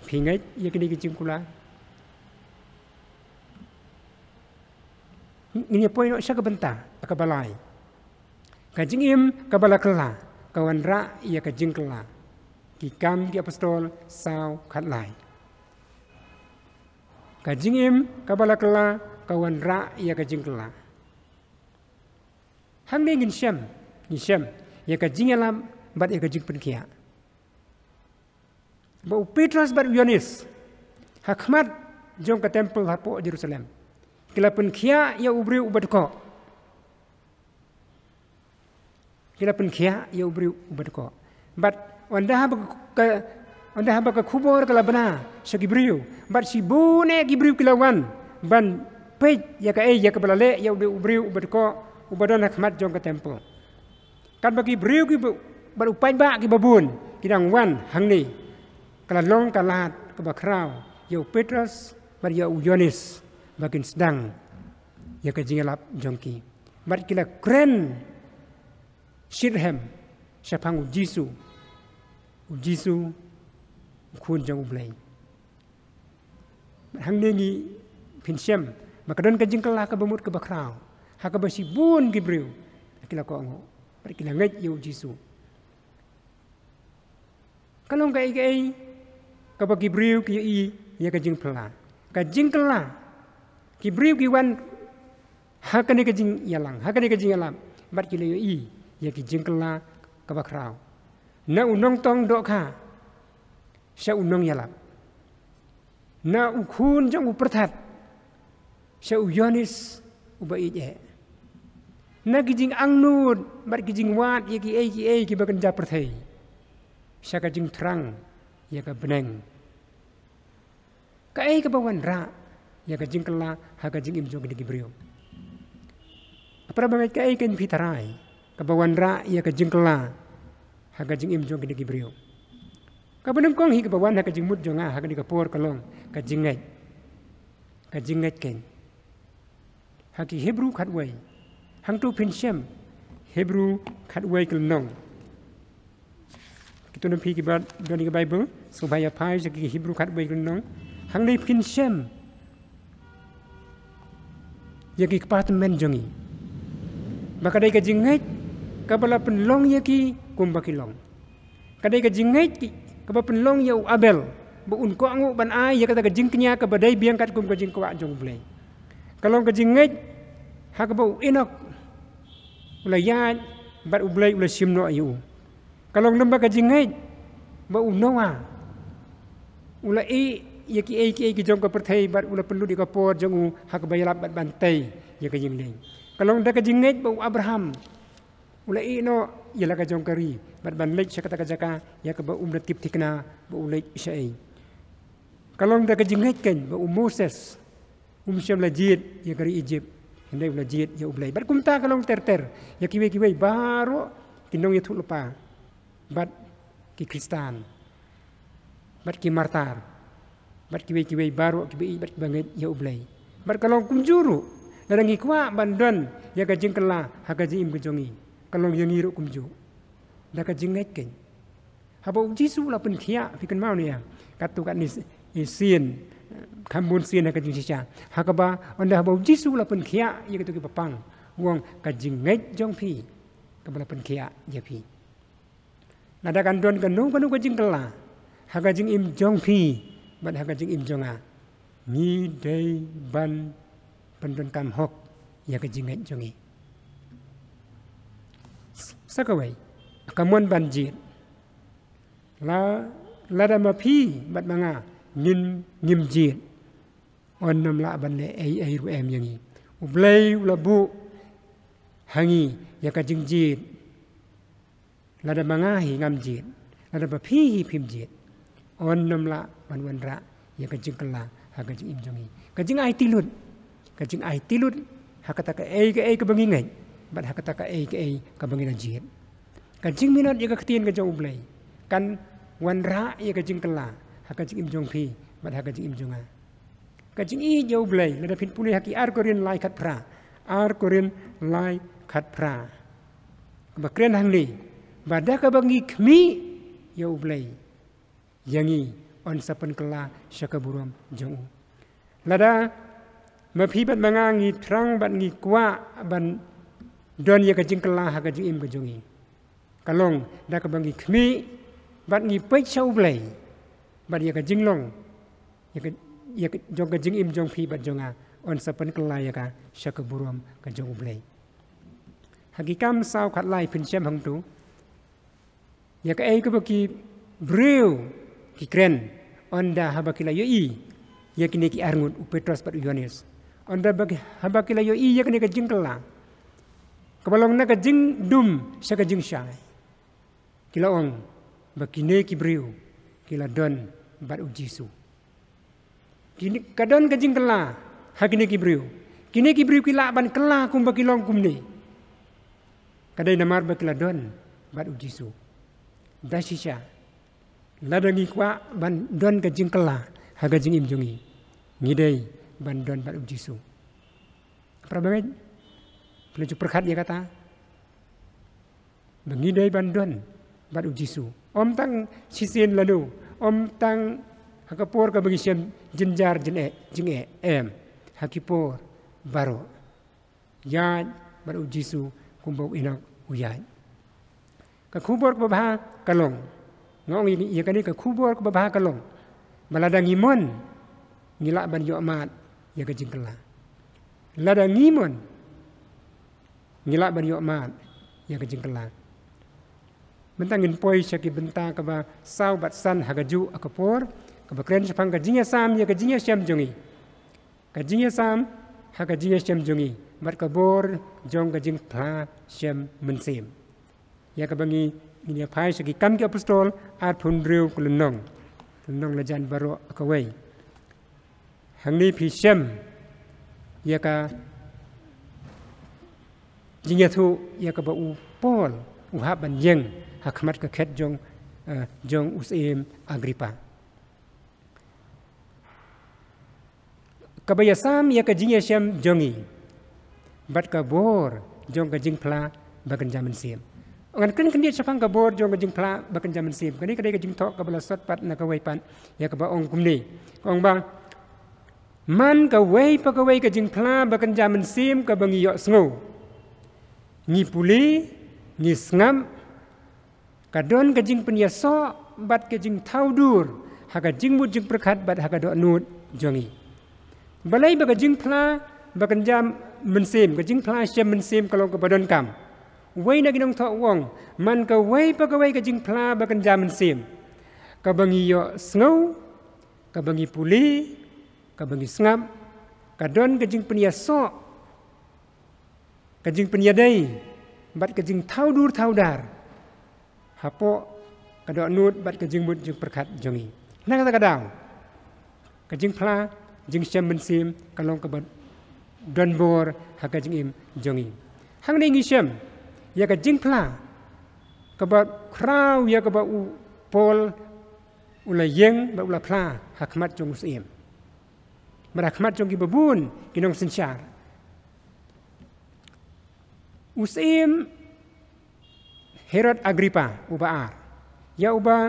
phi ngeit ïa kine ki jingkular? Ngin ïa poi noh sha ka bynta kaba lai. Ka jingim kaba la kylla ka wanrah ïa ka jingkylla. Ki Kam ki Apostol saw khatlai. Ka jingim kaba la kylla ka wanrah ïa ka jingkylla. Hangne ngin shem, ngin shem ïa ka jingïalam bad ïa ka jingpynkhiah. Ba u Petros bad u Ïoannis ha khmat jong ka temple hapoh Jerusalem, ki la pynkhiah ïa u briew uba dkoh. Ki la pynkhiah ïa u briew uba dkoh. Bad ynda haba ka, ynda haba ka khubor ka la bna sha ki briew, bad shibun eh ki briew ki la wan ban peit ïa kaei ïa kaba la leh ïa u briew uba dkoh uba don ha khmat jong ka temple. Katba ki briew kiba, bad u paidbah kiba bun ki dang wan hangne, ka la long ka lad kaba khraw ïa u Petros bad ïa u Ïoannis ba kin sdang ïa ka jingïalap jong ki. Bad ki la kren shitrhem shaphang u Jisu, u Jisu, u Khun jong U Blei. Bad hangne ngi pynshem ba ka don ka jingkylla kaba mut kaba khraw ha kaba shibun ki briew ki la kohnguh bad ki la ngeit ïa u Jisu. Ka long kaei kaei kaba ki briew ki ïohi ïa ka jingphylla, ka jingkylla. Ki briew ki wan ha kane ka jingïalang, ha kane ka jingïalap, bad ki la ïohi ïa ki jingkylla kaba khraw. Na u nongtong dohkha sha u nongïalap, na u khun jong u pyrthat sha u Ïoannis uba ïeit eh, na ki jingangnud bad ki jingwad ïa kiei kiei kiba kynja pyrthei sha ka jingthrang ïa ka bneng. Kaei kaba wanrah ïa ka jingkylla ha ka jingim jong kine ki briew? Para bangeit, kaei kan phi tharai kaba wanrah ïa ka jingkylla ha ka jingim jong kine ki briew? Kaba nyngkong hi kaba wan ha ka jingmut jong nga ha kane ka por ka long ka jingngeit. Ka jingngeit keiñ. Ha ki Hebru khatwei, hangto pynshem, Hebru khatwei ka lynnong. Kito na phi kiba don ïa ka Bible, sngewbha ïa phai sha ki Hebru khatwei ka lynnong. Hangne pynshem ïa ki kpa tymmen jong ngi ba ka dei ka jingngeit kaba la pynlong ïa ki kumba ki long. Ka dei ka jingngeit ki, kaba pynlong ïa u Abel ba un kohnguh ban ai ïa kata ka jingkñia kaba dei biang katkum ka jingkwah jong U Blei. Ka long ka jingngeit ha kaba u Enok u la ïaid bad U Blei u la shim noh ïa u. Ka long lem bad ka jingngeit ba u Noah u la ïeh ïa kiei kiei ki jong ka pyrthei bad u la pynlut ïa ka por jong u ha kaba ïalap bad ban tei ïa ka ïing lieng. Ka long da ka jingngeit ba u Abraham u la ïeh noh ïa la ka jong ka ri bad ban leit sha kata ka jaka ïa kaba um da tip thikna ba u leit shaei. Ka long da ka jingngeit keiñ ba u Moses um shym la jied ïa ka ri Egypt, hynrei u la jied ïa U Blei. Bad kumta ka long ter ter ïa kiwei kiwei baroh ki nongïathuhlypa bad ki Khristan bad ki martar bad kiwei kiwei baroh kiba ïeit bad kiba ngeit ïa U Blei. Bad ka long kumjuh ruh lada ngi kwah ban don ïa ka jingkylla ha ka jingim ka jong ngi, ka long ïa ngi ruh kumjuh, da ka jingngeit keiñ. Haba u Jisu u la pynkhiah, phi kynmaw ne em, katto katne sien, kham bun sien ha ka jingshisha, ha kaba ynda haba u Jisu u la pynkhiah ïa kito kiba pang, u ong, ka jingngeit jong phi kaba la pynkhiah ïa phi. Lada kan don kano kano ka jingkylla ha ka jingim jong phi bad ha ka jingim jong nga, ngi dei ban pyndonkam hok ïa ka jingngeit jong ngi. Sa kawei, ka mon ban jied. La, lada ma phi bad ma nga ngin, ngim jied, yn nym lah ban leh ei ei ruh em ïa ngi. U Blei u la buh ha ngi ïa ka jingjied. Lada ma nga hi ngam jied, lada ma phi hi phim jied, yn nym lah ban wanrah ïa ka jingkylla ha ka jingim jong ngi. Ka jingaiti lut, ka jingaiti lut ha kata kaei kaei kaba ngi ngeit bad ha kata kaei kaei kaba ngi la jied. Ka jingminot ïa ka ktien ka jong U Blei kan wanrah ïa ka jingkylla ha ka jingim jong phi bad ha ka jingim jong nga. Ka jingïeit ïa U Blei, lada phin pule ha ki Ar Korinth lai khatphra, Ar Korinth lai khatphra, kaba kren hangne ba da kaba ngi khmih ïa U Blei, ïa ngi yn sa pynkylla sha ka burom jong u. Lada ma phi bad ma nga ngi thrang bad ngi kwah ban don ïa ka jingkylla ha ka jingim ka jong ngi, ka long da kaba ngi khmih bad ngi peit sha U Blei, bad ïa ka jinglong, ïa ka, ïa ka jong ka jingim jong phi bad jong nga yn sa pynkylla ïa ka sha ka burom ka jong U Blei. Ha Ki Kam saw khatlai pynshem hangto ïa kaei kaba ki briew ki kren ynda haba ki la ïohi ïa kine ki arngut, u Petros bad u Ïoannis. Ynda ba ki, haba ki la ïohi ïa kane ka jingkylla kaba long na ka jingdum sha ka jingshai, ki la ong ba kine ki briew ki la don bad u Jisu. Kine, ka don ka jingkylla ha kine ki briew, Kine ki briew ki lah ban kylla kumba ki long kumne. Ka dei namar ba ki la don bad U Jisu. Da shisha, lada ngi kwah ban don ka jingkylla ha ka jingim jong ngi, ngi dei ban don bad U Jisu. Para bangeit, phi la ju pyrkhat ïa kata? Ba ngi dei ban don bad U Jisu. Ym tang shisien lano, ym tang ha ka por kaba ngi shem jynjar jingeh, jingeh, em. Ha ki por baroh, ïaid bad U Jisu kumba u Enok u ïaid. Ka khubor kaba bha ka long, nga ong ïa kane, ka khubor kaba bha ka long ba lada ngi mon, ngi lah ban ïoh mad ïa ka jingkylla. Lada ngi mon, ngi lah ban ïoh mad ïa ka jingkylla. Mynta ngin poi sha ki bynta kaba saw bad san ha kajuh ka por, kaba kren shaphang ka jingïasam ïa ka jingïashem jong ngi. Ka jingïasam ha ka jingïashem jong ngi bad ka bor jong ka jingphla shem mynsiem. Ïa kaba ngi, ngin ïa phai sha ki Kam ki Apostol arphew hynriew ka lynnong. Lynnong la jan baroh kawei. Hangne phi shem ïa ka jingïathuh ïa kaba u Paul u hap ban ïeng ha khmat ka khet jong, eh, jong u syiem Agrippa. Kaba ïasam ïa ka jingïashem jong ngi bad ka bor jong ka jingphla ba kynja mynsiem. Ngan kren khyndiat shaphang ka bor jong ka jingphla ba kynja mynsiem. Kane ka dei ka jingthoh kaba la sot pat na kawei pat ïa kaba ong kumne. Ka ong ba man kawei pa kawei ka jingphla ba kynja mynsiem kaba ngi ïohsngew, ngi pule, ngi sngap, ka don ka jingpynïasoh bad ka jingthaw dur ha ka jingmut jingpyrkhat bad ha ka dohnud jong ngi. Balei? Ba ka jingphla ba kynja mynsiem, ka jingphla shem mynsiem ka long kaba donkam. Uwei na ki nongthoh u ong, man kawei pa kawei ka jingphla ba kynja mynsiem, kaba ngi ïohsngew, kaba ngi pule, kaba ngi sngap, ka don ka jingpynïasoh, ka jingpynïadei bad ka jingthaw dur thaw dar hapoh ka dohnud bad ka jingmut jingpyrkhat jong ngi. Na kata ka daw, ka jingphla jingshem mynsiem ka long kaba don bor ha ka jingim jong ngi. Hangne ngi shem ïa ka jingphla kaba khraw ïa kaba u Paul u la ïeng bad u la phla ha khmat jong u syiem bad ha khmat jong kiba bun ki nongsynshar. U syiem Herod Agrippa uba ar, ïa uba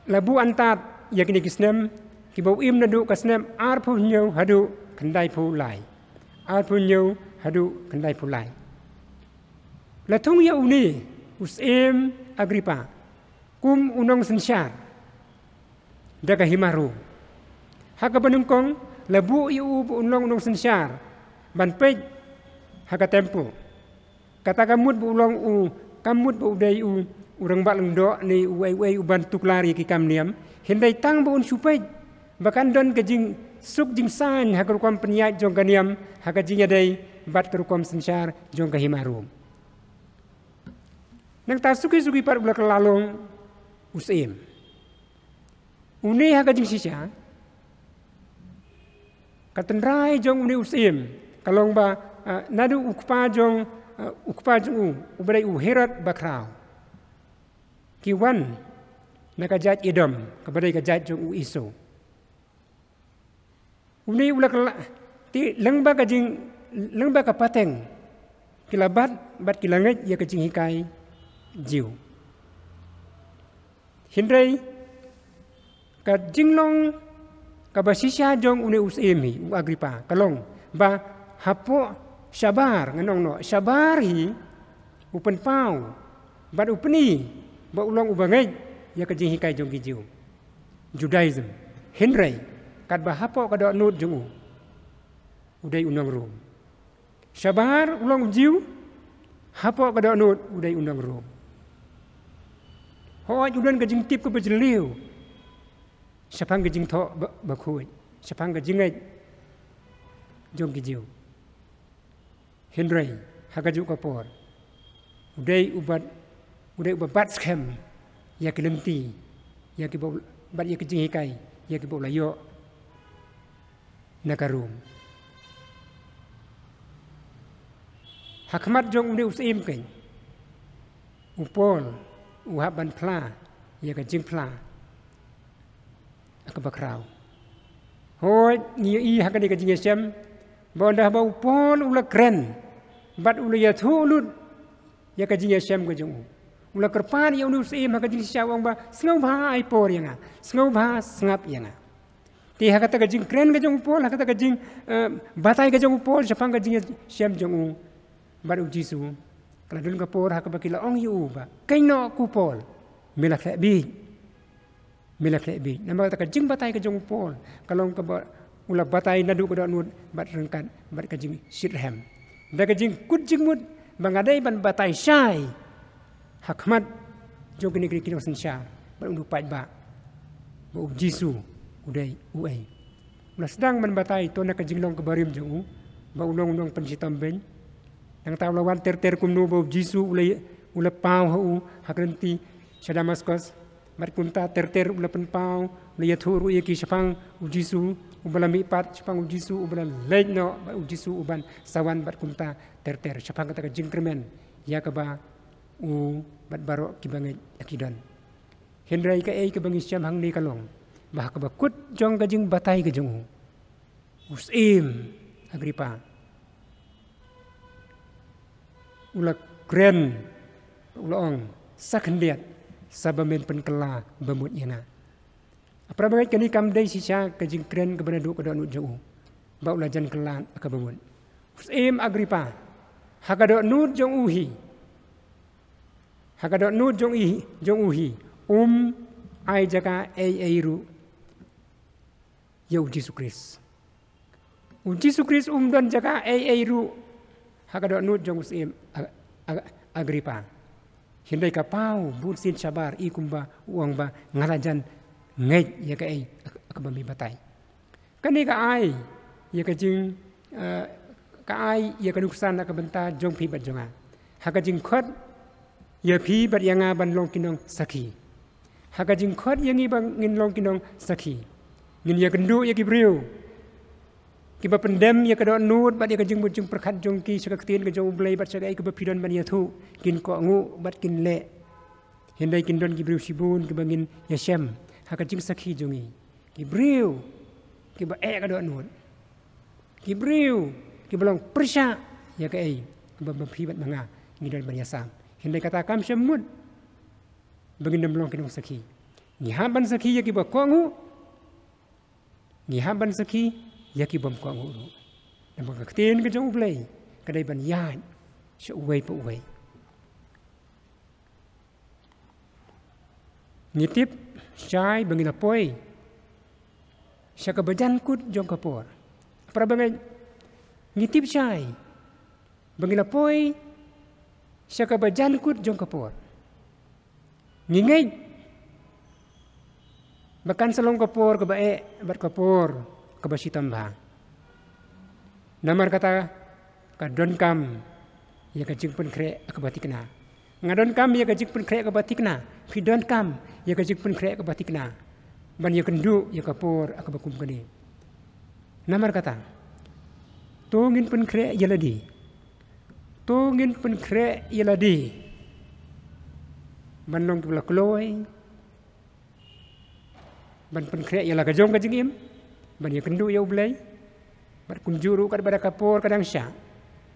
la buh antad ïa kine ki snem, kiba u im naduh ka snem arphew hynñiew haduh khyndaiphew lai. Arphew hynñiew haduh khyndaiphew lai. La thung ïa une u syiem Agrippa kum u nongsynshar da ka hima Rom. Ha kaba nyngkong la buh ïa u ba un long u nongsynshar ban peit ha ka templ. Kata ka mut ba u long u, kam mut ba u dei u, u rangbah lyngdoh ne uei uei uban tuklar ïa ki kam niam. Hynrei tang ba un shu peit ba kan don ka jingsuk jingsaiñ ha ka rukom pynïaid jong ka niam, ha ka jingïadei bad ka rukom synshar jong ka hima Rom. Nangta suki suki pat u la kylla long u syiem. Une ha ka jingshisha, ka tynrai jong une u syiem ka long ba, ah, naduh u kpa jong, ah, u kpa jong u, uba dei u Herod bakhraw, ki wan na ka jaid Edom, kaba dei ka jaid jong u Esau. Une u la kylla, te lyngba ka jing, lyngba ka pateng ki la bat bad ki la ngeit ïa ka jinghikai Jiw. Hynrei ka jinglong kaba shisha jong une u syiem hi u Agrippa ka long ba hapoh shabar, ngan ong noh, shabar hi u pynpaw bad u pyni ba u long uba ngeit ïa ka jinghikai jong ki Jiw, Judaism. Hynrei katba hapoh ka dohnud jong u, u dei u nong Rom. Shabar u long u Jiw, hapoh ka dohnud u dei u nong Rom. Hooid u don ka jingtip kaba jylliew shaphang ka jingthoh ba, bakhuid, shaphang ka jingngeit jong ki Jiw. Hynrei ha kajuh ka por u dei uba, u dei uba bat skhem ïa ki lynti, ïa kiba u, bad ïa ki jinghikai ïa kiba u la ïoh na ka Rom. Ha khmat jong une u syiem keiñ, u Paul u hap ban phla ïa ka jingphla ha kaba khraw. Hooid, ngi ïohi ha kane ka jingïashem ba ynda ba u Paul u la kren bad u la ïathuh lut ïa ka jingïashem ka jong u, u la kyrpad ïa une u syiem ha ka jingshisha, u ong ba, "Sngewbha ai por ïa nga, sngewbha sngap ïa nga." Te ha kata ka jingkren ka jong u Paul, ha kata ka jing, eh, batai ka jong u Paul shaphang ka jingïashem jong u bad u Jisu, ka la don ka por ha kaba ki la ong ïa u ba, "Kynnoh ko Paul, me la khleh bieit, me la khleh bieit." Namar kata ka jingbatai ka jong u Paul ka long kaba u la batai naduh ka dohnud bad ryngkat bad ka jingshitrhem, da ka jingkut jingmut ba nga dei ban batai shai ha khmat jong kine ki nongsynshar bad u paidbah ba u Jisu u dei uei. U la sdang ban batai to na ka jinglong kaba rim jong u ba u long u nongpynshitom beiñ. Nangta u la wan ter ter kumno ba u Jisu u la, u la paw ha u ha ka lynti sha Damaskos. Bad kumta ter ter u la pynpaw, u la ïathuh ruh ïa ki shaphang u Jisu uba la mihpat, shaphang u Jisu uba la leit noh, bad u Jisu uban sa wan, bad kumta ter ter shaphang kata ka jingkyrmen ïa kaba u bad baroh kiba ngeit ïa ki don. Hynrei kaei kaba ngi shem hangne ka long ba ha kaba kut jong ka jingbatai ka jong u, u syiem Agripa u la kren, u la ong, "Sa khyndiat sa ba men pynkylla ba mut ïa nga." Hapdeng ba ngeit kane kam dei shisha ka jingkren kaba naduh ka dohnud jong u ba u la jan kylla ha kaba mut. U syiem Agripa, ha ka dohnud jong u hi, ha ka dohnud jong i, jong u hi, um ai jaka ei ei ruh ïa u Jisu Khrist. U Jisu Khrist um don jaka ei ei ruh ha ka dohnud jong u syiem A-, A-, Agripa. Hynrei ka paw bunsien shabar i kumba u ong ba, "Nga la jan ngeit ïa kaei kaba me batai." Kane ka ai ïa ka jing, eh, ka ai ïa ka nuksan ha ka bynta jong phi bad jong nga ha ka jingkhot ïa phi bad ïa nga ban long ki nongsakhi. Ha ka jingkhot ïa ngi ba ngin long ki nongsakhi, ngin ïakynduh ïa ki briew kiba pyndem ïa ka dohnud bad ïa ka jingmut jingpyrkhat jong ki sha ka ktien ka jong U Blei bad sha kaei kaba phi don ban ïathuh, kin kohnguh bad kin leh. Hynrei kin don ki briew shibun kiba ngin ïashem ha ka jingsakhi jong ngi, ki briew kiba eh ka dohnud, ki briew kiba long pyrshah ïa kaei kaba ma phi bad ma nga ngi don ban ïasam. Hynrei kata kam shym mut ba ngin ym long ki nongsakhi. Ngi hap ban sakhi ïa kiba kohnguh, ngi hap ban sakhi ïa ki bym kohnguh ruh. Namar ka ktien ka jong U Blei ka dei ban ïaid sha uwei pa uwei. Ngi tip shai ba ngi la poi sha kaba jan kut jong ka por. Para bangeit, ngi tip shai ba ngi la poi sha kaba jan kut jong ka por. Ngi ngeit ba kan sa long ka por kaba eh bad ka por kaba shitom bha. Namar kata ka donkam ïa ka jingpynkhreh kaba thikna. Nga donkam ïa ka jingpynkhreh kaba thikna. Phi donkam ïa ka jingpynkhreh kaba thikna ban ïakynduh ïa ka por kaba kum kane. Namar kata, to ngin pynkhreh ïa lade. To ngin pynkhreh ïa lade ban long kiba la kloi, ban pynkhreh ïa la ka jong ka jingim, ban ïakynduh ïa U Blei. Bad kumjuh ruh katba da ka por ka dang shah,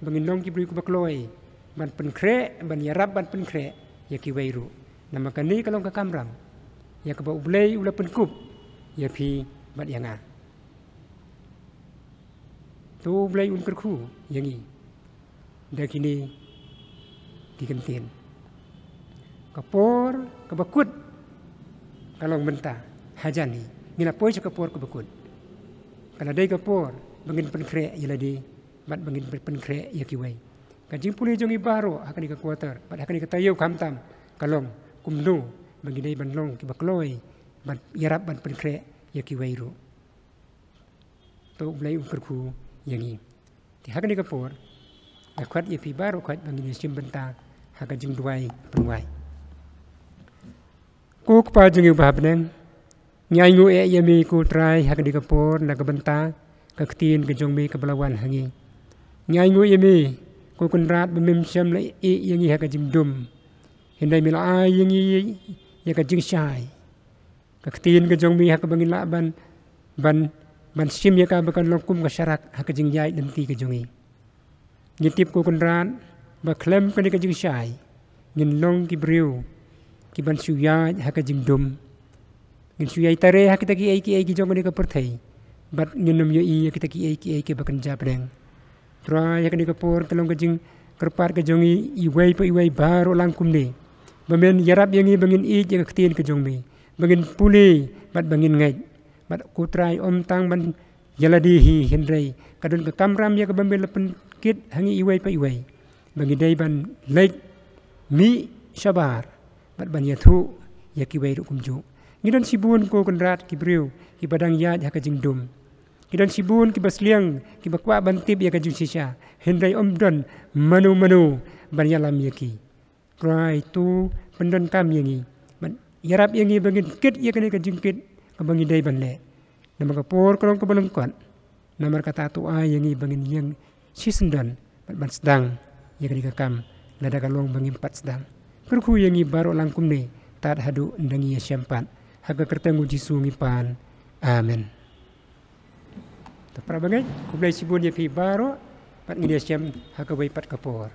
ba ngin long ki briew kiba kloi ban pynkhreh, ban ïarap ban pynkhreh ïa kiwei ruh. Namar kane ka long ka kamram ïa kaba U Blei u la pynkup ïa phi bad ïa nga. To U Blei un kyrkhu ïa ngi da kine ki kyntien. Ka por kaba kut ka long mynta, hajan hi. Ngi la poi sha ka por kaba kut. Ka la dei ka por ba ngin pynkhreh ïa lade bad ba ngin pynkhreh ïa kiwei. Ka jingpule jong ngi baroh ha kane ka quarter bad ha kane ka taïew khamtam ka long kumno ba ngi dei ban long kiba kloi ban ïarap ban pynkhreh ïa kiwei ruh. To U Blei un kyrkhu ïa ngi. Te ha kane ka por nga khot ïa phi baroh khot ba ngin ïa shim bynta ha ka jingduwai pynwai. Ko Kpa jong ngi uba ha bneng, ngi ainguh eh ïa me ko Trai ha kane ka por na ka bynta ka ktien ka jong me kaba la wan ha ngi. Ngi ainguh ïa me Ko Kynrad, ba mem shym la ïeh ïa ngi ha ka jingdum, hynrei me la ai ïa ngi ïa ka jingshai, ka ktien ka jong me, ha kaba ngin lah ban, ban, ban shim ïa ka ba kan long kum ka sharak ha ka jingïaid lynti ka jong ngi. Ngi tip, ko Kynrad, ba khlem kane ka jingshai ngin long ki briew ki ban shu ïaid ha ka jingdum. Ngin shu ïai tare ha kita kiei kiei ki jong kane ka pyrthei, bad ngin ym ïohi ïa kita kiei kiei kiba kynja pdeng. Trai, ha kane ka por ka long ka jingkyrpad ka jong ngi iwei pa iwei baroh lang kumne, ba men ïarap ïa ngi ba ngin ïeit ïa ka ktien ka jong me, ba ngin pule bad ba ngin ngeit. Bad ko Trai, ym tang ban ïa lade hi, hynrei ka don ka kamram ïa kaba me la pynkit ha ngi iwei pa iwei, ba ngi dei ban leit mih shabar bad ban ïathuh ïa kiwei ruh kumjuh. Ngi don shibun, ko Kynrad, ki briew kiba dang ïaid ha ka jingdum. Ngi don shibun kiba sliang, kiba kwah ban tip ïa ka jingshisha, hynrei ym don mano mano ban ïalam ïa ki. Trai, to pyndonkam ïa ngi, ban ïarap ïa ngi ba ngin kit ïa kane ka jingkit kaba ngi dei ban leh. Namar ka por ka long kaba lyngkot. Namar kata, to ai ïa ngi ba ngin ïeng shisyndon bad ban sdang ïa kane ka kam, lada ka long ba ngim pat sdang. Kyrkhu ïa ngi baroh lang kumne tad haduh ynda ngi ïashem pat. Ha ka kyrteng U Jisu ngi pan. Amen. To para bangeit, khublei shibun ïa phi baroh, bad ngin ïashem ha kawei pat ka por.